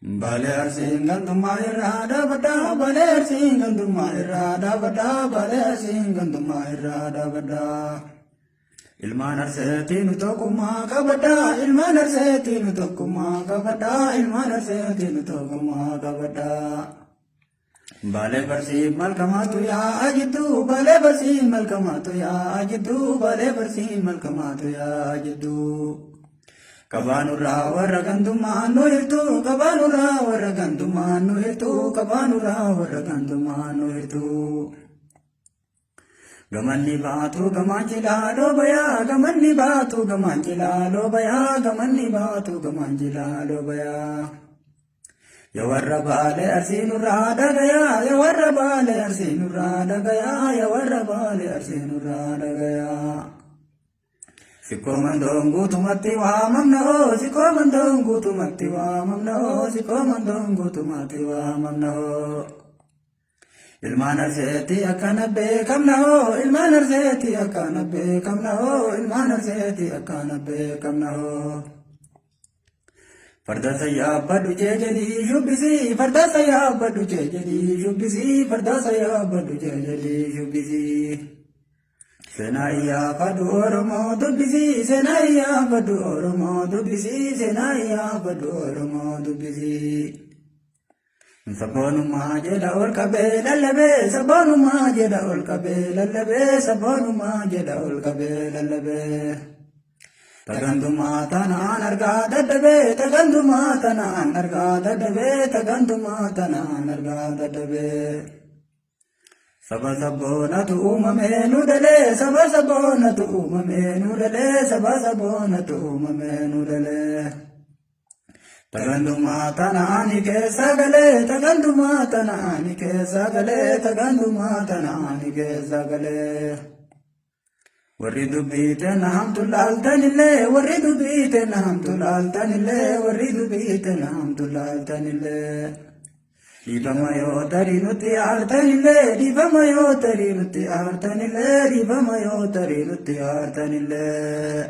Baalee Arsiin gandummaa irraa dhaabadhaa, Baalee Arsiin gandummaa irraa dhaabadhaa, Baalee Arsiin gandummaa irraa dhaabadhaa. Ilmaan Arseetii nu tokkummaa qabadhaa, ilmaan Arseetii nu tokkummaa qabadhaa, ilmaan Arseetii nu tokkummaa qabadhaa. Baalee barsii malkamaatu yaa'aa jidduu, baalee barsii malkamaatu yaa'aa jidduu, baalee barsii malkamaatu yaa'aa jidduu. Qabaanurraa warra gandummaa nu hirtuu, qabaanurraa warra gandummaa nu hirtuu, qabaanurraa warra gandummaa nu hirtuu. Gamanni baatu gamaan jilaa bayaa, gamanni baatu gamaan jilaa bayaa, gamanni baatu gamaan jilaa bayaa. Yaa warra Baalee Arsii nurraa dhagayaa, yaa warra Baalee Arsii nurraa dhagayaa, yaa warra Baalee Arsii nurraa dhagayaa. Sikkoo Mandoon guutumatti waamamna hoo, Sikkoo Mandoon guutumatti waamamna hoo, Sikkoo Mandoon guutumatti waamamna hoo. Ilmaan Arseetti akkana beekamna hoo, ilmaan Arseetti akkana beekamna hoo, ilmaan Arseetti akkana beekamna hoo. Farda sayyaa jedhii shubbisii, farda sayyaa jedhii shubbisii, farda sayyaa jedhii shubbisii. Seenaa iyyaafadhu Oromoo dubbisii, seenaa iyyaafadhu Oromoo dubbisii, seenaa iyyaafadhu Oromoo dubbisii. Sabboonummaa jedha ol qabee lallabee, sabboonummaa jedha ol qabee lallabee, sabboonummaa jedha ol qabee lallabee. Tagantumaa tanaan argaa dadhabee, tagantumaa tanaan argaa dadhabee, tagantumaa tanaan argaa dadhabee. Saba sabboonatu uumamee nu dhalee, saba sabboonatu uumamee nu dhalee, saba sabboonatu uumamee nu dhalee. Tagantumaa tanaani keessa galee, tagantumaa tanaani keessa galee, tagantumaa tanaani keessa galee. Warri dubbii tana hamtu laaltanillee, warri dubbii tana hamtu laaltanillee, warri dubbii tana hamtu laaltanillee. Dhiifama yoo tarii nutti aartanillee, dhiifama yoo tarii nutti aartanillee, dhiifama yoo tarii nutti aartanillee.